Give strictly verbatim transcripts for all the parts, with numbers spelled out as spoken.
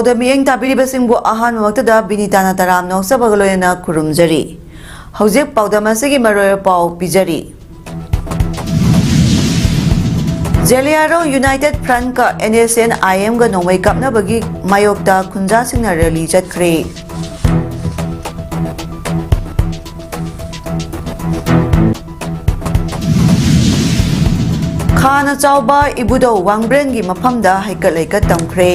ꯄꯥꯎꯗ ꯃꯤꯠꯌꯦꯡ ꯇꯥꯕꯤꯔꯤꯕꯁꯤꯡꯕꯨ ꯑꯍꯥꯟꯕꯃꯛꯇꯗ ꯕꯤꯅꯤꯇꯥꯅ ꯇꯔꯥꯝꯅ ꯑꯣꯛꯆꯕꯒ ꯂꯣꯏꯅꯅ ꯈꯨꯔꯨꯝꯖꯔꯤ꯫ ꯍꯧꯖꯤꯛ ꯄꯥꯎꯗꯝ ꯑꯁꯤꯒꯤ ꯃꯔꯨꯑꯣꯏꯕ ꯄꯥꯎ ꯄꯤꯖꯔꯤ꯫ Zeliangrong United ꯐ꯭ꯔꯟꯠꯀ and S N ꯑꯥꯏ ꯑꯦꯝꯒ ꯅꯣꯡꯃꯩ ꯀꯥꯞꯅꯕꯒꯤ ꯃꯥꯌꯣꯛꯇ ꯈꯨꯟꯖꯥꯁꯤꯡꯅ ꯔꯦꯂꯤ ꯆꯠꯈ꯭ꯔꯦ꯫ ꯈꯥꯅ ꯆꯥꯎꯕ ꯏꯕꯨꯙꯧ ꯋꯥꯡꯕ꯭ꯔꯦꯟꯒꯤ ꯃꯐꯝꯗ ꯍꯩꯀꯠ ꯂꯩꯀꯠ ꯇꯝꯈ꯭ꯔꯦ꯫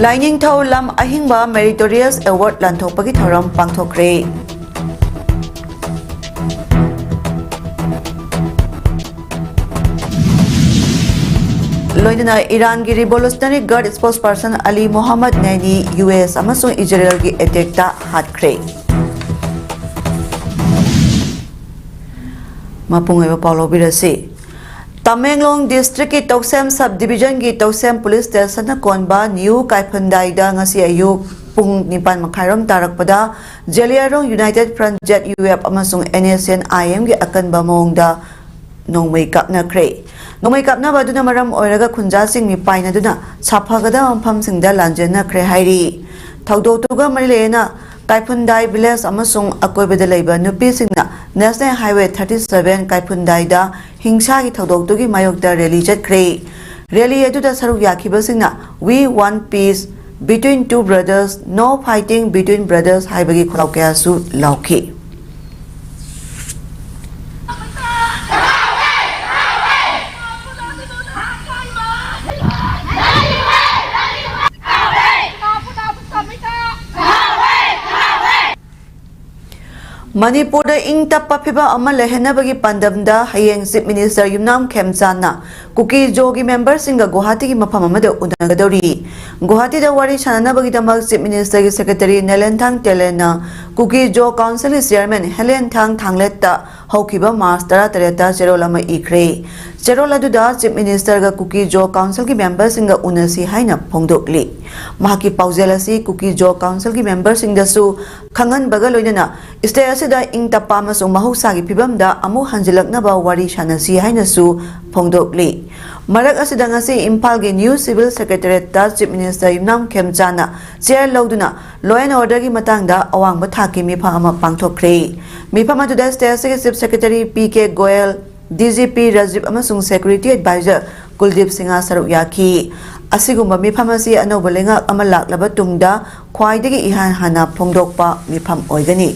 ꯂꯥꯏꯅꯤꯡꯊꯧ ꯂꯝ ꯑꯍꯤꯡꯕ ꯃꯦꯔꯤꯇꯣꯔꯤꯌꯁ ꯑꯦꯋꯥꯔꯗ ꯂꯥꯟꯊꯣꯛꯄꯒꯤ ꯊꯧꯔꯝ ꯄꯥꯡꯊꯣꯛꯈ꯭ꯔꯦ꯫ ꯂꯣꯏꯅꯅ ꯏꯔꯥꯟꯒꯤ ꯔꯤꯚꯣꯂꯨꯁꯅꯔꯤ ꯒꯥꯔꯗ ꯁ꯭ꯄꯣꯛꯁ ꯄꯔꯁꯟ ꯑꯂꯤ ꯃꯣꯍꯝꯃꯗ ꯅꯦꯅꯤ ꯌꯨ ꯑꯦꯁ ꯑꯃꯁꯨꯡ ꯏꯖꯔꯦꯜꯒꯤ ꯑꯦꯇꯦꯛꯇ ꯍꯥꯠꯈ꯭ꯔꯦ꯫ ꯃꯄꯨꯡ ꯑꯣꯏꯕ ꯄꯥꯎ ꯂꯧꯕꯤꯔꯁꯤ꯫ ꯇꯃꯦꯡꯂꯣꯡ ꯗꯤꯁꯇ꯭ꯔꯤꯛꯀꯤ ꯇꯧꯁꯦꯝ ꯁꯕ ꯗꯤꯕꯤꯖꯟꯒꯤ ꯇꯧꯁꯦꯝ ꯄꯨꯂꯤꯁ ꯁ꯭ꯇꯦꯁꯟꯅ ꯀꯣꯟꯕ ꯅ꯭ꯌꯨ ꯀꯥꯏꯐꯨꯟꯗꯥꯏꯗ ꯉꯁꯤ ꯑꯌꯨꯛ ꯄꯨꯡ ꯅꯤꯄꯥꯟ ꯃꯈꯥꯏꯔꯣꯝ ꯇꯥꯔꯛꯄꯗ Jeliangrong united front, Z U F, ꯑꯃꯁꯨꯡ ꯑꯦꯟ ꯑꯦꯁ ꯑꯦꯟ ꯑꯥꯏ ꯑꯦꯝꯒꯤ ꯑꯀꯟꯕ ꯃꯑꯣꯡꯗ ꯅꯣꯡꯃꯩ ꯀꯥꯞꯅꯈ꯭ꯔꯦ꯫ ꯅꯣꯡꯃꯩ ꯀꯥꯞꯅꯕ ꯑꯗꯨꯅ ꯃꯔꯝ ꯑꯣꯏꯔꯒ ꯈꯨꯟꯖꯥꯁꯤꯡ ꯃꯤꯄꯥꯏꯅꯗꯨꯅ ꯁꯥꯐꯒꯗꯕ ꯃꯐꯝꯁꯤꯡꯗ ꯂꯥꯟꯖꯦꯟꯅꯈ꯭ꯔꯦ ꯍꯥꯏꯔꯤ꯫ ꯊꯧꯗꯣꯛꯇꯨꯒ ꯃꯔꯤ ꯂꯩꯅꯅ ꯀꯥꯏꯐꯨꯟꯗꯥꯏ ꯚꯤꯂꯦꯖ ꯑꯃꯁꯨꯡ ꯑꯀꯣꯏꯕꯗ ꯂꯩꯕ ꯅꯨꯄꯤꯁꯤꯡꯅ ꯅꯦꯁꯅꯦꯜ ꯍꯥꯏꯋꯦ ꯊꯥꯔꯇꯤ ꯁꯚꯦꯟ ꯀꯥꯏꯐꯨꯟꯗꯥꯏꯗ ꯍꯤꯡꯁꯥꯒꯤ ꯊꯧꯗꯣꯛꯇꯨꯒꯤ ꯃꯥꯌꯣꯛꯇ ꯔꯦꯂꯤ ꯆꯠꯈ꯭ꯔꯦ꯫ ꯔꯦꯂꯤ ꯑꯗꯨꯗ ꯁꯔꯨꯛ ꯌꯥꯈꯤꯕꯁꯤꯡꯅ "We want peace between two brothers, no fighting between brothers" ꯍꯥꯏꯕꯒꯤ ꯈꯣꯜꯂꯥꯎ ꯀꯌꯥꯁꯨ ꯂꯥꯎꯈꯤ꯫ ꯃꯅꯤꯄꯨꯔꯗ ꯏꯪ ꯇꯞꯄ ꯐꯤꯚꯝ ꯑꯃ ꯂꯩꯍꯟꯅꯕꯒꯤ ꯄꯥꯟꯗꯝꯗ ꯍꯌꯦꯡ ꯆꯤꯐ ꯃꯤꯅꯤꯁꯇꯔ ꯌꯨꯝꯅꯥꯝ ꯈꯦꯝꯆꯥꯟꯅ ꯀꯨꯀꯤ ꯖꯣꯒꯤ ꯃꯦꯝꯕꯔꯁꯤꯡꯒ ꯒꯨꯋꯥꯍꯥꯇꯤꯒꯤ ꯃꯐꯝ ꯑꯃꯗ ꯎꯅꯒꯗꯧꯔꯤ꯫ ꯒꯨꯋꯥꯍꯥꯇꯤꯗ ꯋꯥꯔꯤ ꯁꯥꯟꯅꯅꯕꯒꯤꯗꯃꯛ ꯆꯤꯐ ꯃꯤꯅꯤꯁꯇꯔꯒꯤ ꯁꯦꯀ꯭ꯔꯦꯇꯔꯤ ꯅꯦꯂꯦꯟꯊꯥꯡ ꯇꯦꯂꯦꯟꯅ ꯀꯨꯀꯤ ꯖꯣ ꯀꯥꯎꯟꯁꯤꯜꯒꯤ ꯆꯤꯌꯔꯃꯦꯟ ꯍꯦꯂꯦꯟꯊꯥꯡ ꯊꯥꯡꯂꯦꯠꯇ ꯍꯧꯈꯤꯕ ꯃꯥꯔꯆ ꯇꯔꯥꯇꯔꯦꯠꯇ ꯆꯦꯔꯣꯜ ꯑꯃ ꯏꯈ꯭ꯔꯦ꯫ ꯆꯦꯔꯣꯜ ꯑꯗꯨꯗ ꯆꯤꯐ ꯃꯤꯅꯤꯁꯇꯔꯒ ꯀꯨꯀꯤ ꯖꯣ ꯀꯥꯎꯟꯁꯤꯜꯒꯤ ꯃꯦꯝꯕꯔꯁꯤꯡꯒ ꯎꯅꯁꯤ ꯍꯥꯏꯅ ꯐꯣꯡꯗꯣꯛꯂꯤ꯫ ꯃꯍꯥꯛꯀꯤ ꯄꯥꯎꯖꯦꯜ ꯑꯁꯤ ꯀꯨꯀꯤ ꯖꯣ ꯀꯥꯎꯟꯁꯤꯜꯒꯤ ꯃꯦꯝꯕꯔꯁꯤꯡꯗꯁꯨ ꯈꯪꯍꯟꯕꯒ ꯂꯣꯏꯅꯅ ꯁ꯭ꯇꯦꯠ ꯑꯁꯤꯗ ꯏꯪ ꯇꯞꯄ ꯑꯃꯁꯨꯡ ꯃꯍꯧꯁꯥꯒꯤ ꯐꯤꯕꯝꯗ ꯑꯃꯨꯛ ꯍꯟꯖꯤꯜꯂꯛꯅꯕ ꯋꯥꯔꯤ ꯁꯥꯟꯅꯁꯤ ꯍꯥꯏꯅꯁꯨ ꯐꯣꯡꯗꯣꯛꯂꯤ꯫ ꯃꯔꯛ ꯑꯁꯤꯗ ꯉꯁꯤ ꯏꯝꯐꯥꯜꯒꯤ ꯅ꯭ꯌꯨ ꯁꯤꯚꯤꯜ ꯁꯦꯀ꯭ꯔꯦꯇꯔꯤꯌꯦꯠꯇ ꯆꯤꯐ ꯃꯤꯅꯤꯁꯇꯔ ꯌꯨꯝꯅꯥꯝ ꯈꯦꯝꯆꯥꯅ ꯆꯤꯌꯔ ꯂꯧꯗꯨꯅ law and orderꯒꯤ ꯃꯇꯥꯡꯗ ꯑꯋꯥꯡꯕ ꯊꯥꯛꯀꯤ ꯃꯤꯐꯝ ꯑꯃ ꯄꯥꯡꯊꯣꯛꯈ꯭ꯔꯦ꯫ ꯃꯤꯐꯝ ꯑꯗꯨꯗ ꯁ꯭ꯇꯦꯠ ꯑꯁꯤꯒꯤ chief secretary P K Goyal, D G P Rajiv ꯑꯃꯁꯨꯡ ꯁꯦꯀ꯭ꯌꯨꯔꯤꯇꯤ ꯑꯦꯗꯚꯥꯏꯖꯔ ꯀꯨꯜꯗꯤꯞ ꯁꯤꯡꯍ ꯁꯔꯨꯛ ꯌꯥꯈꯤ꯫ ꯑꯁꯤꯒꯨꯝꯕ ꯃꯤꯐꯝ ꯑꯁꯤ ꯑꯅꯧꯕ ꯂꯩꯉꯥꯛ ꯑꯃ ꯂꯥꯛꯂꯕ ꯇꯨꯡꯗ ꯈ꯭ꯋꯥꯏꯗꯒꯤ ꯏꯍꯥꯟ ꯍꯥꯟꯅ ꯐꯣꯡꯗꯣꯛꯄ ꯃꯤꯐꯝ ꯑꯣꯏꯒꯅꯤ꯫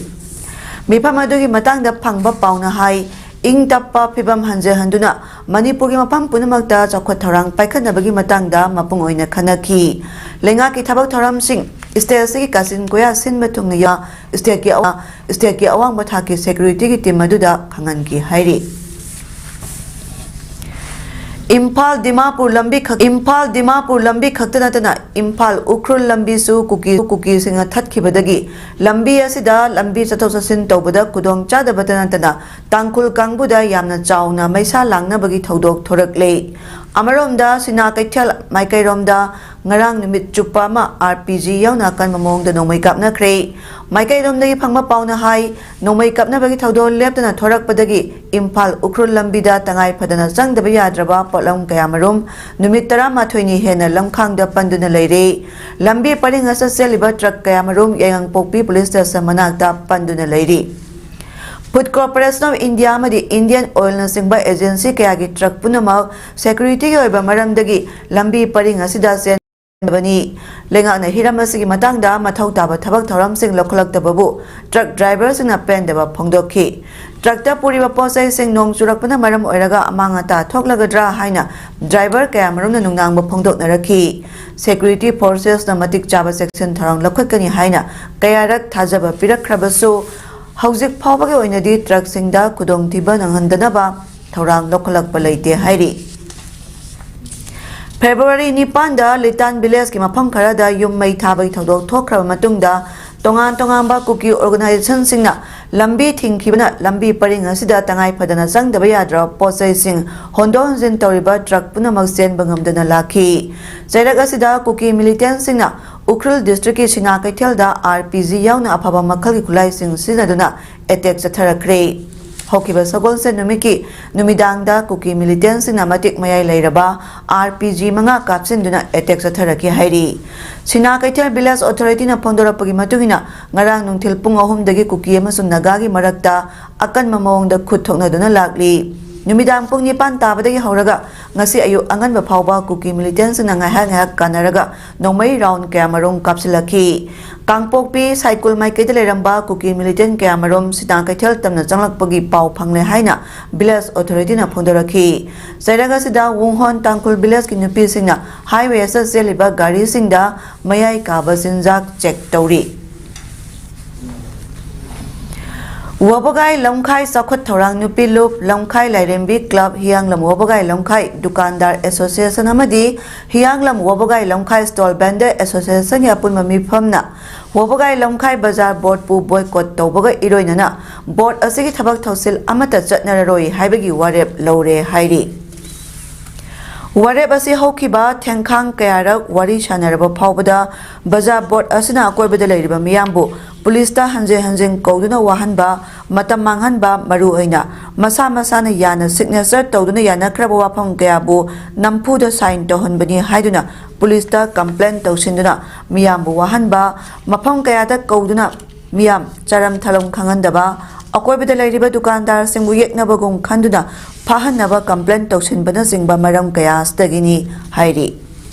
ꯃꯤꯐꯝ ꯑꯗꯨꯒꯤ ꯃꯇꯥꯡꯗ ꯐꯪꯕ ꯄꯥꯎꯅ ꯍꯥꯏ, ꯏꯪ ꯇꯞꯄ ꯐꯤꯕꯝ ꯍꯟꯖꯍꯟꯗꯨꯅ ꯃꯅꯤꯄꯨꯔꯒꯤ ꯃꯐꯝ ꯄꯨꯝꯅꯃꯛꯇ ꯆꯥꯎꯈꯠ ꯊꯧꯔꯥꯡ ꯄꯥꯏꯈꯠꯅꯕꯒꯤ ꯃꯇꯥꯡꯗ ꯃꯄꯨꯡ ꯑꯣꯏꯅ ꯈꯟꯅꯈꯤ꯫ ꯂꯩꯉꯥꯛꯀꯤ ꯊꯕꯛ ꯊꯧꯔꯝꯁꯤꯡ ꯁ꯭ꯇꯦꯠ ꯑꯁꯤꯒꯤ ꯀꯥꯆꯤꯟ ꯀꯣꯌꯥ ꯁꯤꯟꯕ ꯊꯨꯡꯅ ꯌꯥ-, ꯁ꯭ꯇꯦꯠꯀꯤ ꯑꯋꯥ-, ꯁ꯭ꯇꯦꯠꯀꯤ ꯑꯋꯥꯡꯕ ꯊꯥꯛꯀꯤ ꯁꯦꯀ꯭ꯌꯨꯔꯤꯇꯤꯒꯤ ꯇꯤꯝ ꯑꯗꯨꯗ ꯈꯪꯍꯟꯈꯤ ꯍꯥꯏꯔꯤ꯫ ꯏꯝꯐꯥꯜ ꯗꯤꯃꯥꯄꯨꯔ ꯂꯝꯕꯤ ꯈꯛ-, ꯏꯝꯐꯥꯜ ꯗꯤꯃꯥꯄꯨꯔ ꯂꯝꯕꯤ ꯈꯛꯇ ꯅꯠꯇꯅ ꯏꯝꯐꯥꯜ ꯎꯈ꯭ꯔꯨꯜ ꯂꯝꯕꯤꯁꯨ ꯀꯨꯀꯤ, ꯀꯨꯀꯤꯁꯤꯡꯅ ꯊꯠꯈꯤꯕꯗꯒꯤ ꯂꯝꯕꯤ ꯑꯁꯤꯗ ꯂꯝꯕꯤ ꯆꯠꯊꯣꯛ ꯆꯠꯁꯤꯟ ꯇꯧꯕꯗ ꯈꯨꯗꯣꯡ ꯆꯥꯗꯕꯇ ꯅꯠꯇꯅ ꯇꯥꯡꯈꯨꯜ ꯀꯥꯡꯕꯨꯗ ꯌꯥꯝꯅ ꯆꯥꯎꯅ ꯃꯩꯁꯥ ꯂꯥꯡꯅꯕꯒꯤ ꯊꯧꯗꯣꯛ ꯊꯣꯔꯛꯂꯦ꯫ ꯑꯃꯔꯣꯝꯗ ꯁꯤꯅꯥ ꯀꯩꯊꯦꯜ ꯃꯥꯏꯀꯩꯔꯣꯝꯗ ꯉꯔꯥꯡ ꯅꯨꯃꯤꯠ ꯆꯨꯞꯄ ꯑꯃ ꯑꯥꯔ ꯄꯤ ꯖꯤ ꯌꯥꯎꯅ ꯑꯀꯟꯕ ꯃꯑꯣꯡꯗ ꯅꯣꯡꯃꯩ ꯀꯥꯞꯅꯈ꯭ꯔꯦ꯫ ꯃꯥꯏꯀꯩꯔꯣꯝꯗꯒꯤ ꯐꯪꯕ ꯄꯥꯎꯅ ꯍꯥꯏ, ꯅꯣꯡꯃꯩ ꯀꯥꯞꯅꯕꯒꯤ ꯊꯧꯗꯣꯛ ꯂꯦꯞꯇꯅ ꯊꯣꯔꯛꯄꯗꯒꯤ ꯏꯝꯐꯥꯜ ꯎꯈ꯭ꯔꯨꯜ ꯂꯝꯕꯤꯗ ꯇꯉꯥꯏ ꯐꯗꯅ ꯆꯪꯗꯕ ꯌꯥꯗ꯭ꯔꯕ ꯄꯣꯠꯂꯝ ꯀꯌꯥꯃꯔꯨꯝ ꯅꯨꯃꯤꯠ ꯇꯔꯥꯃꯥꯊꯣꯏꯅꯤ ꯍꯦꯟꯅ ꯂꯝꯈꯥꯡꯗ ꯄꯟꯗꯨꯅ ꯂꯩꯔꯦ꯫ ꯂꯝꯕꯤ ꯄꯔꯤꯡ ꯑꯁꯤꯗ ꯆꯦꯜꯂꯤꯕ ꯇ꯭ꯔꯛ ꯀꯌꯥꯃꯔꯨꯝ ꯌꯥꯏꯉꯪꯄꯣꯛꯄꯤ ꯄꯨꯂꯤꯁ ꯁ꯭ꯇꯦꯁꯟ ꯃꯅꯥꯛꯇ ꯄꯟꯗꯨꯅ ꯂꯩꯔꯤ꯫ Food Corporation of India ꯑꯃꯗꯤ Indian Oilꯅꯆꯤꯡꯕ ꯑꯦꯖꯦꯟꯁꯤ ꯀꯌꯥꯒꯤ ꯇ꯭ꯔꯛ ꯄꯨꯝꯅꯃꯛ ꯁꯦꯀ꯭ꯌꯨꯔꯤꯇꯤꯒꯤ ꯑꯣꯏꯕ ꯃꯔꯝꯗꯒꯤ ꯂꯝꯕꯤ ꯄꯔꯤꯡ ꯑꯁꯤꯗ ꯆꯦꯟꯕꯅꯤ꯫ ꯂꯩꯉꯥꯛꯅ ꯍꯤꯔꯝ ꯑꯁꯤꯒꯤ ꯃꯇꯥꯡꯗ ꯃꯊꯧ ꯇꯥꯕ ꯊꯕꯛ ꯊꯧꯔꯝꯁꯤꯡ ꯂꯧꯈꯠꯂꯛꯇꯕꯕꯨ ꯇ꯭ꯔꯛ ꯗ꯭ꯔꯥꯏꯚꯔꯁꯤꯡꯅ ꯄꯦꯟꯗꯕ ꯐꯣꯡꯗꯣꯛꯈꯤ꯫ ꯇ꯭ꯔꯛꯇ ꯄꯨꯔꯤꯕ ꯄꯣꯠ ꯆꯩꯁꯤꯡ ꯅꯣꯡ ꯆꯨꯔꯛꯄꯅ ꯃꯔꯝ ꯑꯣꯏꯔꯒ ꯑꯃꯥꯡ ꯑꯇꯥ ꯊꯣꯛꯂꯒꯗ꯭ꯔꯥ ꯍꯥꯏꯅ ꯗ꯭ꯔꯥꯏꯚꯔ ꯀꯌꯥꯃꯔꯨꯝꯅ ꯅꯨꯡꯅꯥꯡꯕ ꯐꯣꯡꯗꯣꯛꯅꯔꯛꯈꯤ꯫ ꯁꯦꯀ꯭ꯌꯨꯔꯤꯇꯤ ꯐꯣꯔꯁꯦꯁꯅ ꯃꯇꯤꯛ ꯆꯥꯕ ꯆꯦꯛꯁꯤꯟ ꯊꯧꯔꯥꯡ ꯂꯧꯈꯠꯀꯅꯤ ꯍꯥꯏꯅ ꯀꯌꯥꯔꯛ ꯊꯥꯖꯕ ꯄꯤꯔꯛꯈ꯭ꯔꯕꯁꯨ, ꯍꯧꯖꯤꯛ ꯐꯥꯎꯕꯒꯤ ꯑꯣꯏꯅꯗꯤ ꯇ꯭ꯔꯛꯁꯤꯡꯗ ꯈꯨꯗꯣꯡꯊꯤꯕ ꯅꯪꯍꯟꯗꯅꯕ ꯊꯧꯔꯥꯡ ꯂꯧꯈꯠꯂꯛꯄ ꯂꯩꯇꯦ ꯍꯥꯏꯔꯤ꯫ ꯐꯦꯕ꯭ꯔꯨꯋꯥꯔꯤ ꯅꯤꯄꯥꯟꯗ ꯂꯤꯇꯥꯟ ꯚꯤꯂꯦꯖꯀꯤ ꯃꯐꯝ ꯈꯔꯗ ꯌꯨꯝ ꯃꯩ ꯊꯥꯕꯒꯤ ꯊꯧꯗꯣꯛ ꯊꯣꯛꯈ꯭ꯔꯕ ꯃꯇꯨꯡꯗ, ꯇꯣꯉꯥꯟ ꯇꯣꯉꯥꯟꯕ ꯀꯨꯀꯤ ꯑꯣꯔꯒꯅꯥꯏꯖꯦꯁꯟꯁꯤꯡꯅ ꯂꯝꯕꯤ ꯊꯤꯡꯈꯤꯕꯅ ꯂꯝꯕꯤ ꯄꯔꯤꯡ ꯑꯁꯤꯗ ꯇꯉꯥꯏ ꯐꯗꯅ ꯆꯪꯗꯕ ꯌꯥꯗ꯭ꯔꯕ ꯄꯣꯠ ꯆꯩꯁꯤꯡ ꯍꯣꯟꯗꯣꯛ ꯍꯣꯟꯖꯤꯟ ꯇꯧꯔꯤꯕ ꯇ꯭ꯔꯛ ꯄꯨꯝꯅꯃꯛ ꯆꯦꯟꯕ ꯉꯝꯗꯅ ꯂꯥꯛꯈꯤ꯫ ꯆꯩꯔꯛ ꯑꯁꯤꯗ ꯀꯨꯀꯤ ꯃꯤꯂꯤꯇꯦꯟꯁꯤꯡꯅ ꯎꯈ꯭ꯔꯨꯜ ꯗꯤꯁꯇ꯭ꯔꯤꯛꯀꯤ ꯁꯤꯅꯥ ꯀꯩꯊꯦꯜꯗ ꯑꯥꯔ ꯄꯤ ꯖꯤ ꯌꯥꯎꯅ ꯑꯐꯕ ꯃꯈꯜꯒꯤ ꯈꯨꯠꯂꯥꯏꯁꯤꯡ ꯁꯤꯖꯤꯟꯅꯗꯨꯅ ꯑꯦꯇꯦꯛ ꯆꯠꯊꯔꯛꯈ꯭ꯔꯦ꯫ ꯍꯧꯈꯤꯕ ꯁꯒꯣꯜꯁꯦꯟ ꯅꯨꯃꯤꯠꯀꯤ ꯅꯨꯃꯤꯗꯥꯡꯗ ꯀꯨꯀꯤ ꯃꯤꯂꯤꯇꯦꯟꯁꯤꯡꯅ ꯃꯇꯤꯛ ꯃꯌꯥꯏ ꯂꯩꯔꯕ ꯑꯥꯔ ꯄꯤ ꯖꯤ ꯃꯉꯥ ꯀꯥꯞꯁꯤꯟꯗꯨꯅ ꯑꯦꯇꯦꯛ ꯆꯠꯊꯔꯛꯈꯤ ꯍꯥꯏꯔꯤ꯫ ꯁꯤꯅꯥ ꯀꯩꯊꯦꯜ ꯚꯤꯂꯦꯖ ꯑꯣꯊꯣꯔꯤꯇꯤꯅ ꯐꯣꯡꯗꯣꯔꯛꯄꯒꯤ ꯃꯇꯨꯡꯏꯟꯅ, ꯉꯔꯥꯡ ꯅꯨꯡꯊꯤꯜ ꯄꯨꯡ ꯑꯍꯨꯝꯗꯒꯤ ꯀꯨꯀꯤ ꯑꯃꯁꯨꯡ ꯅꯥꯒꯥꯒꯤ ꯃꯔꯛꯇ ꯑꯀꯟꯕ ꯃꯑꯣꯡꯗ ꯈꯨꯠ ꯊꯣꯛꯅꯗꯨꯅ ꯂꯥꯛꯂꯤ꯫ ꯅꯨꯃꯤꯗꯥꯡ ꯄꯨꯡ ꯅꯤꯄꯥꯟ ꯇꯥꯕꯗꯒꯤ ꯍꯧꯔꯒ ꯉꯁꯤ ꯑꯌꯨꯛ ꯑꯉꯟꯕ ꯐꯥꯎꯕ ꯀꯨꯀꯤ ꯃꯤꯂꯤꯇꯦꯟꯁꯤꯡꯅ ꯉꯥꯏꯍꯥꯛ ꯉꯥꯏꯍꯥꯛ ꯀꯥꯟꯅꯔꯒ ꯅꯣꯡꯃꯩ ꯔꯥꯎꯟ ꯀꯌꯥꯃꯔꯨꯝ ꯀꯥꯞꯁꯤꯜꯂꯛꯈꯤ꯫ ꯀꯥꯡꯄꯣꯛꯄꯤ ꯁꯥꯏꯀꯨꯜ ꯃꯥꯏꯀꯩꯗ ꯂꯩꯔꯝꯕ ꯀꯨꯀꯤ ꯃꯤꯂꯤꯇꯦꯟ ꯀꯌꯥꯃꯔꯨꯝ ꯁꯤꯇꯥ ꯀꯩꯊꯦꯜ ꯇꯝꯅ ꯆꯪꯂꯛꯄꯒꯤ ꯄꯥꯎ ꯐꯪꯂꯦ ꯍꯥꯏꯅ ꯚꯤꯂꯦꯖ ꯑꯣꯊꯣꯔꯤꯇꯤꯅ ꯐꯣꯡꯗꯣꯔꯛꯈꯤ꯫ ꯆꯩꯔꯛ ꯑꯁꯤꯗ ꯋꯨꯡꯍꯣꯟ ꯇꯥꯡꯈꯨꯜ ꯚꯤꯂꯦꯖꯀꯤ ꯅꯨꯄꯤꯁꯤꯡꯅ ꯍꯥꯏꯋꯦ ꯑꯁꯤꯗ ꯆꯦꯜꯂꯤꯕ ꯒꯥꯔꯤꯁꯤꯡꯗ ꯃꯌꯥꯏ ꯀꯥꯕ ꯆꯤꯟꯖꯥꯛ ꯆꯦꯛ ꯇꯧꯔꯤ꯫ ꯋꯥꯕꯒꯥꯏ ꯂꯝꯈꯥꯏ ꯆꯥꯎꯈꯠ ꯊꯧꯔꯥꯡ ꯅꯨꯄꯤ ꯂꯨꯞ, ꯂꯝꯈꯥꯏ ꯂꯥꯏꯔꯦꯝꯕꯤ ꯀ꯭ꯂꯕ, ꯍꯤꯌꯥꯡꯂꯝ ꯋꯥꯕꯒꯥꯏ ꯂꯝꯈꯥꯏ ꯗꯨꯀꯥꯟꯗꯥꯔ ꯑꯦꯁꯣꯁꯤꯌꯦꯁꯟ ꯑꯃꯗꯤ ꯍꯤꯌꯥꯡꯂꯝ ꯋꯥꯕꯒꯥꯏ ꯂꯝꯈꯥꯏ ꯁ꯭ꯇꯣꯜ ꯚꯦꯟꯗꯔ ꯑꯦꯁꯣꯁꯤꯌꯦꯁꯟꯒꯤ ꯑꯄꯨꯟꯕ ꯃꯤꯐꯝꯅ ꯋꯥꯕꯒꯥꯏ ꯂꯝꯈꯥꯏ ꯕꯖꯥꯔ ꯕꯣꯔꯗꯄꯨ ꯕꯣꯏꯀꯣꯠ ꯇꯧꯕꯒ ꯏꯔꯣꯏꯅꯅ ꯕꯣꯔꯗ ꯑꯁꯤꯒꯤ ꯊꯕꯛ ꯊꯧꯁꯤꯜ ꯑꯃꯠꯇ ꯆꯠꯅꯔꯔꯣꯏ ꯍꯥꯏꯕꯒꯤ ꯋꯥꯔꯦꯞ ꯂꯧꯔꯦ ꯍꯥꯏꯔꯤ꯫ ꯋꯥꯔꯦꯞ ꯑꯁꯤ ꯍꯧꯈꯤꯕ ꯊꯦꯡꯈꯥꯡ ꯀꯌꯥꯔꯛ ꯋꯥꯔꯤ ꯁꯥꯟꯅꯔꯕ ꯐꯥꯎꯕꯗ ꯕꯖꯥꯔ ꯕꯣꯔꯗ ꯑꯁꯤꯅ ꯑꯀꯣꯏꯕꯗ ꯂꯩꯔꯤꯕ ꯃꯤꯌꯥꯝꯕꯨ ꯄꯨꯂꯤꯁꯇ ꯍꯟꯖꯤꯟ ꯍꯟꯖꯤꯟ ꯀꯧꯗꯨꯅ ꯋꯥꯍꯟꯕ, ꯃꯇꯝ ꯃꯥꯡꯍꯟꯕ, ꯃꯔꯨꯑꯣꯏꯅ ꯃꯁꯥ ꯃꯁꯥꯅ ꯌꯥꯅ ꯁꯤꯒꯅꯦꯆꯔ ꯇꯧꯗꯨꯅ ꯌꯥꯅꯈ꯭ꯔꯕ ꯋꯥꯐꯝ ꯀꯌꯥꯕꯨ ꯅꯝꯐꯨꯗ ꯁꯥꯏꯟ ꯇꯧꯍꯟꯕꯅꯤ ꯍꯥꯏꯗꯨꯅ ꯄꯨꯂꯤꯁꯇ ꯀꯝꯄ꯭ꯂꯦꯟ ꯇꯧꯁꯤꯟꯗꯨꯅ ꯃꯤꯌꯥꯝꯕꯨ ꯋꯥꯍꯟꯕ, ꯃꯐꯝ ꯀꯌꯥꯗ ꯀꯧꯗꯨꯅ ꯃꯤꯌꯥꯝ ꯆꯥꯔꯝ ꯊꯂꯝ ꯈꯪꯍꯟꯗꯕ, ꯑꯀꯣꯏꯕꯗ ꯂꯩꯔꯤꯕ ꯗꯨꯀꯥꯟꯗꯥꯔꯁꯤꯡꯕꯨ ꯌꯦꯛꯅꯕꯒꯨꯝ ꯈꯟꯗꯨꯅ ꯐꯥꯍꯟꯅꯕ ꯀꯝꯄ꯭ꯂꯦꯟ ꯇꯧꯁꯤꯟꯕꯅꯆꯤꯡꯕ ꯃꯔꯝ ꯀꯌꯥ ꯑꯁꯤꯗꯒꯤꯅꯤ ꯍꯥꯏꯔꯤ꯫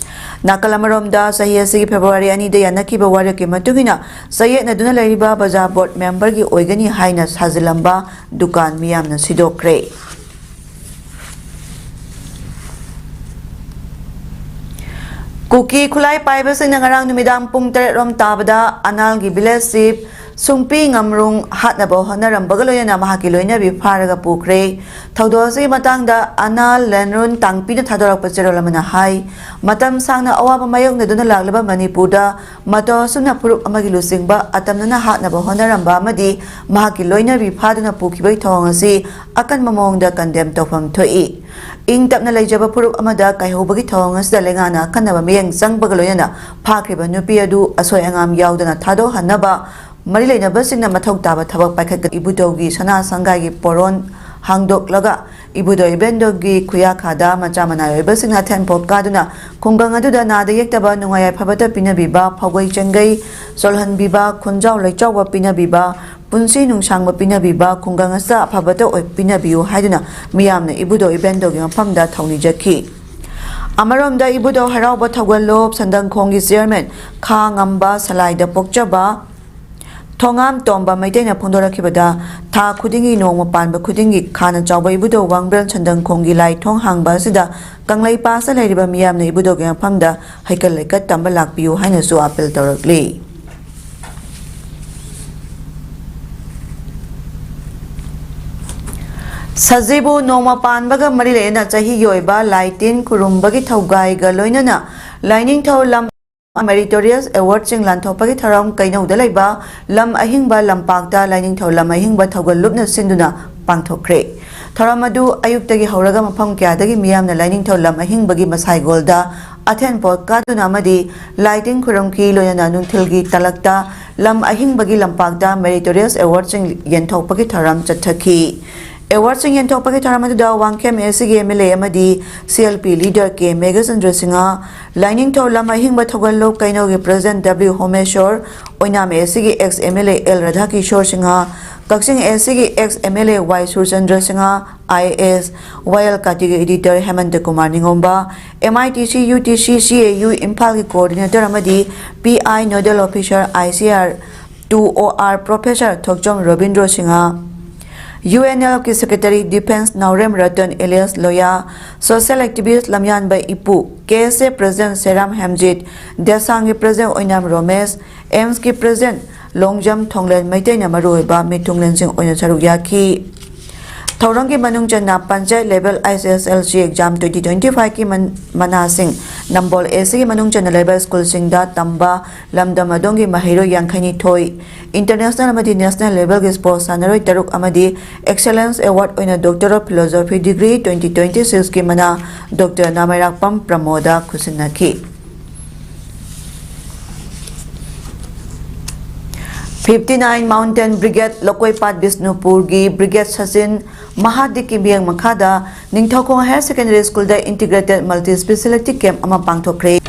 ꯅꯥꯀꯜ ꯑꯃꯔꯣꯝꯗ, ꯆꯍꯤ ꯑꯁꯤꯒꯤ ꯐꯦꯕ꯭ꯔꯨꯋꯥꯔꯤ ꯑꯅꯤꯗ ꯌꯥꯅꯈꯤꯕ ꯋꯥꯔꯦꯞꯀꯤ ꯃꯇꯨꯡꯏꯟꯅ ꯆꯌꯦꯠꯅꯗꯨꯅ ꯂꯩꯔꯤꯕ ꯕꯖꯥꯔ ꯕꯣꯔꯗ ꯃꯦꯝꯕꯔꯒꯤ ꯑꯣꯏꯒꯅꯤ ꯍꯥꯏꯅ ꯁꯥꯖꯤꯜꯂꯝꯕ ꯗꯨꯀꯥꯟ ꯃꯤꯌꯥꯝꯅ ꯁꯤꯗꯣꯛꯈ꯭ꯔꯦ꯫ ꯀꯨꯀꯤ ꯈꯨꯠꯂꯥꯏ ꯄꯥꯏꯕꯁꯤꯡꯅ ꯉꯔꯥꯡ ꯅꯨꯃꯤꯗꯥꯡ ꯄꯨꯡ ꯇꯔꯦꯠ ꯔꯣꯝ ꯇꯥꯕꯗ ꯑꯅꯥꯜꯒꯤ ꯚꯤꯂꯦꯖ ꯆꯤꯐ ꯁꯨꯡꯄꯤ ꯉꯝꯔꯨꯡ ꯍꯥꯠꯅꯕ ꯍꯣꯠꯅꯔꯝꯕꯒ ꯂꯣꯏꯅꯅ ꯃꯍꯥꯛꯀꯤ ꯂꯣꯏꯅꯕꯤ ꯐꯥꯔꯒ ꯄꯨꯈ꯭ꯔꯦ꯫ ꯊꯧꯗꯣꯛ ꯑꯁꯤꯒꯤ ꯃꯇꯥꯡꯗ ꯑꯅꯥꯜ ꯂꯦꯟꯔꯨꯟ ꯇꯥꯡꯄꯤꯅ ꯊꯥꯗꯣꯔꯛꯄ ꯆꯦꯔꯣꯜ ꯑꯃꯅ ꯍꯥꯏ, ꯃꯇꯝ ꯁꯥꯡꯅ ꯑꯋꯥꯕ ꯃꯥꯌꯣꯛꯅꯗꯨꯅ ꯂꯥꯛꯂꯕ ꯃꯅꯤꯄꯨꯔꯗ ꯃꯇꯧ ꯑꯁꯨꯝꯅ ꯐꯨꯔꯨꯞ ꯑꯃꯒꯤ ꯂꯨꯆꯤꯡꯕ ꯑꯇꯝꯅꯅ ꯍꯥꯠꯅꯕ ꯍꯣꯠꯅꯔꯝꯕ ꯑꯃꯗꯤ ꯃꯍꯥꯛꯀꯤ ꯂꯣꯏꯅꯕꯤ ꯐꯥꯗꯨꯅ ꯄꯨꯈꯤꯕꯒꯤ ꯊꯧꯑꯣꯡ ꯑꯁꯤ ꯑꯀꯟꯕ ꯃꯑꯣꯡꯗ ꯀꯟꯗꯦꯝ ꯇꯧꯐꯝ ꯊꯣꯛꯏ꯫ ꯏꯪ ꯇꯞꯅ ꯂꯩꯖꯕ ꯐꯨꯔꯨꯞ ꯑꯃꯗ ꯀꯥꯏꯍꯧꯕꯒꯤ ꯊꯧꯑꯣꯡ ꯑꯁꯤꯗ ꯂꯩꯉꯥꯛꯅ ꯑꯈꯟꯅꯕ ꯃꯤꯠꯌꯦꯡ ꯆꯪꯕꯒ ꯂꯣꯏꯅꯅ ꯐꯥꯈ꯭ꯔꯤꯕ ꯅꯨꯄꯤ ꯑꯗꯨ ꯑꯁꯣꯏ ꯑꯉꯥꯝ ꯌꯥꯎꯗꯅ ꯊꯥꯗꯣꯛꯍꯟꯅꯕ ꯃꯔꯤ ꯂꯩꯅꯕꯁꯤꯡꯅ ꯃꯊꯧ ꯇꯥꯕ ꯊꯕꯛ ꯄꯥꯏꯈꯠꯀꯅꯤ꯫ ꯏꯕꯨꯙꯧꯒꯤ ꯁꯅꯥ ꯁꯪꯒꯥꯏꯒꯤ ꯄꯣꯔꯣꯟ ꯍꯥꯡꯗꯣꯛꯂꯒ ꯏꯕꯨꯙꯧ ꯏꯕꯦꯟꯗꯧꯒꯤ ꯈꯨꯌꯥꯈꯥꯗ ꯃꯆꯥ ꯃꯅꯥꯏ ꯑꯣꯏꯕꯁꯤꯡꯅ ꯑꯊꯦꯟ ꯄꯣꯠ ꯀꯥꯗꯨꯅ ꯈꯨꯡꯒꯪ ꯑꯗꯨꯗ ꯅꯥꯗ ꯌꯦꯛꯇꯕ ꯅꯨꯡꯉꯥꯏ ꯌꯥꯏꯐꯕꯇ ꯄꯤꯅꯕꯤꯕ, ꯐꯥꯎꯒꯩ ꯆꯦꯡꯒꯩ ꯆꯣꯜꯍꯟꯕꯤꯕ, ꯈꯨꯟꯖꯥꯎ ꯂꯩꯆꯥꯎꯕ ꯄꯤꯅꯕꯤꯕ, ꯄꯨꯟꯁꯤ ꯅꯨꯡꯁꯥꯡꯕ ꯄꯤꯅꯕꯤꯕ, ꯈꯨꯡꯒꯪ ꯑꯁꯤꯗ ꯑꯐꯕꯇ ꯑꯣꯏ-, ꯄꯤꯅꯕꯤꯌꯨ ꯍꯥꯏꯗꯨꯅ ꯃꯤꯌꯥꯝꯅ ꯏꯕꯨꯙꯧ ꯏꯕꯦꯟꯗꯧꯒꯤ ꯃꯐꯝꯗ ꯊꯧꯅꯤꯖꯈꯤ꯫ ꯑꯃꯔꯣꯝꯗ ꯏꯕꯨꯙꯧ ꯍꯔꯥꯎꯕ ꯊꯧꯒꯜꯂꯣꯞ ꯁꯟꯗꯪꯈꯣꯡꯒꯤ ꯆꯤꯌꯔꯃꯦꯟ ꯈꯥ ꯉꯝꯕ ꯁꯂꯥꯏꯗ ꯄꯣꯛꯆꯕ ꯊꯣꯉꯥꯝ ꯇꯣꯝꯕ ꯃꯩꯇꯩꯅ ꯐꯣꯡꯗꯣꯔꯛꯈꯤꯕꯗ, ꯊꯥ ꯈꯨꯗꯤꯡꯒꯤ ꯅꯣꯡꯃ ꯄꯥꯟꯕ ꯈꯨꯗꯤꯡꯒꯤ ꯈꯥꯅ ꯆꯥꯎꯕ ꯏꯕꯨꯙꯧ ꯋꯥꯡꯕ꯭ꯔꯦꯜ ꯁꯟꯗꯪꯈꯣꯡꯒꯤ ꯂꯥꯏ ꯊꯣꯡ ꯍꯥꯡꯕ ꯑꯁꯤꯗ ꯀꯪꯂꯩꯄꯥꯛꯁꯤꯗ ꯂꯩꯔꯤꯕ ꯃꯤꯌꯥꯝꯅ ꯏꯕꯨꯙꯧꯒꯤ ꯃꯐꯝꯗ ꯍꯩꯀꯠ ꯂꯩꯀꯠ ꯇꯝꯕ ꯂꯥꯛꯄꯤꯌꯨ ꯍꯥꯏꯅꯁꯨ ꯑꯥꯄꯤꯜ ꯇꯧꯔꯛꯂꯤ꯫ ꯁꯖꯤꯕꯨ ꯅꯣꯡꯃ ꯄꯥꯟꯕꯒ ꯃꯔꯤ ꯂꯩꯅꯅ ꯆꯍꯤꯒꯤ ꯑꯣꯏꯕ ꯂꯥꯏ ꯇꯤꯟ ꯈꯨꯔꯨꯝꯕꯒꯤ ꯊꯧꯒꯥꯏꯒ ꯂꯣꯏꯅꯅ ꯂꯥꯏꯅꯤꯡꯊꯧ ꯂꯝ ꯃꯦꯔꯤꯇꯣꯔꯤꯌꯁ ꯑꯦꯋꯥꯔꯗꯁꯤꯡ ꯂꯥꯟꯊꯣꯛꯄꯒꯤ ꯊꯧꯔꯝ ꯀꯩꯅꯧꯗ ꯂꯩꯕ ꯂꯝ ꯑꯍꯤꯡꯕ ꯂꯝꯄꯥꯛꯇ ꯂꯥꯏꯅꯤꯡꯊꯧ ꯂꯝ ꯑꯍꯤꯡꯕ ꯊꯧꯒꯜ ꯂꯨꯞꯅ ꯁꯤꯟꯗꯨꯅ ꯄꯥꯡꯊꯣꯛꯈ꯭ꯔꯦ꯫ ꯊꯧꯔꯝ ꯑꯗꯨ ꯑꯌꯨꯛꯇꯒꯤ ꯍꯧꯔꯒ ꯃꯐꯝ ꯀꯌꯥꯗꯒꯤ ꯃꯤꯌꯥꯝꯅ ꯂꯥꯏꯅꯤꯡꯊꯧ ꯂꯝ ꯑꯍꯤꯡꯕꯒꯤ ꯃꯁꯥꯏꯒꯣꯜꯗ ꯑꯊꯦꯟ ꯄꯣꯠ ꯀꯥꯗꯨꯅ ꯑꯃꯗꯤ ꯂꯥꯏ ꯇꯤꯟ ꯈꯨꯔꯨꯝꯈꯤ꯫ ꯂꯣꯏꯅꯅ ꯅꯨꯡꯊꯤꯜꯒꯤ ꯇꯂꯛꯇ ꯂꯝ ꯑꯍꯤꯡꯕꯒꯤ ꯂꯝꯄꯥꯛꯇ ꯃꯦꯔꯤꯇꯣꯔꯤꯌꯁ ꯑꯦꯋꯥꯔꯗꯁꯤꯡ ꯌꯦꯟꯊꯣꯛꯄꯒꯤ ꯊꯧꯔꯝ ꯆꯠꯊꯈꯤ꯫ ꯑꯦꯋꯥꯔꯗꯁꯤꯡ ꯌꯦꯟꯊꯣꯛꯄꯒꯤ ꯊꯧꯔꯝ ꯑꯗꯨꯗ ꯋꯥꯡꯈꯦꯝ ꯑꯦꯁ ꯁꯤꯒꯤ ꯑꯦꯝ ꯑꯦꯜ ꯑꯦ ꯑꯃꯗꯤ ꯁꯤ ꯑꯦꯜ ꯄꯤ ꯂꯤꯗꯔ ꯀꯦ ꯃꯦꯘꯆꯟꯗ꯭ꯔ ꯁꯤꯡꯍ, ꯂꯥꯏꯅꯤꯡꯊꯧ ꯂꯝ ꯑꯍꯤꯡꯕ ꯊꯧꯒꯜꯂꯣꯞ ꯀꯩꯅꯧꯒꯤ ꯄ꯭ꯔꯁꯤꯗꯦꯟꯠ ꯗꯕ꯭ꯂꯤꯎ ꯍꯣꯃꯦꯁꯣꯔ, ꯑꯣꯏꯅꯥꯝ ꯑꯦꯁ ꯁꯤꯒꯤ ex M L A L Radhakishore Singh, Kakching S ꯁꯤꯒꯤ ex M L A Y Surchandra Singh, I A S, Wayel ꯀꯥꯇꯤꯒꯤ editor Hemanta Kumar Ningomba, M I T C, U T C, C A U ꯏꯝꯐꯥꯜꯒꯤ coordinator ꯑꯃꯗꯤ P I nodal officer I C R two O R professor Thokchom Robindro Singh, U N L ꯑꯦꯐꯀꯤ secretary defence Naorem Ratan alias Loya, social activist ꯂꯝꯌꯥꯟꯕ ꯏꯄꯨ, K S A president Sheram Hemjit, ꯗꯦꯁꯥꯡꯒꯤ president Oinam Romesh, ꯑꯦꯝꯁꯀꯤ president Longjam Thonglen ꯃꯩꯇꯩꯅ ꯃꯔꯨꯑꯣꯏꯕ ꯃꯤꯊꯨꯡꯂꯦꯟꯁꯤꯡ ꯑꯣꯏꯅ ꯁꯔꯨꯛ ꯌꯥꯈꯤ꯫ ꯊꯧꯔꯝꯒꯤ ꯃꯅꯨꯡ ꯆꯟꯅ panchayat level H S L C exam twenty twenty ꯐꯥꯏꯚꯀꯤ ꯃꯟ-, ꯃꯅꯥꯁꯤꯡ ꯅꯝꯕꯣꯜ ꯑꯦꯁ ꯁꯤꯒꯤ ꯃꯅꯨꯡ ꯆꯟꯅ ꯂꯩꯕ ꯁ꯭ꯀꯨꯜꯁꯤꯡꯗ ꯇꯝꯕ ꯂꯝꯗꯝ ꯑꯗꯣꯝꯒꯤ ꯃꯍꯩꯔꯣꯏ ꯌꯥꯡꯈꯩꯅꯤꯊꯣꯏ, ꯏꯟꯇꯔꯅꯦꯁꯅꯦꯜ ꯑꯃꯗꯤ ꯅꯦꯁꯅꯦꯜ ꯂꯦꯚꯦꯜꯒꯤ ꯁ꯭ꯄꯣꯔꯠꯁ ꯁꯥꯟꯅꯔꯣꯏ ꯇꯔꯨꯛ ꯑꯃꯗꯤ ꯑꯦꯛꯁꯦꯂꯦꯟꯁ ꯑꯦꯋꯥꯔꯗ ꯑꯣꯏꯅ doctor of philosophy degree twenty twenty ꯁꯤꯛꯁꯀꯤ ꯃꯅꯥ ꯗꯣꯛꯇꯔ ꯅꯥꯃꯩꯔꯥꯛꯄꯝ ꯄ꯭ꯔꯃꯣꯗ ꯈꯨꯠꯁꯤꯟꯅꯈꯤ꯫ Fifty nine Mountain Brigade ꯂꯧꯀꯣꯏꯄꯥꯠ ꯕꯤꯁꯅꯨꯄꯨꯔꯒꯤ Brigade ꯁꯆꯤꯟ ꯃꯍꯥꯗꯤꯛꯀꯤ ꯃꯤꯠꯌꯦꯡ ꯃꯈꯥꯗ ꯅꯤꯡꯊꯧꯈꯣꯡ Higher Secondary School ꯗ Integrated Multi Speciality Camp ꯑꯃ ꯄꯥꯡꯊꯣꯛꯈ꯭ꯔꯦ꯫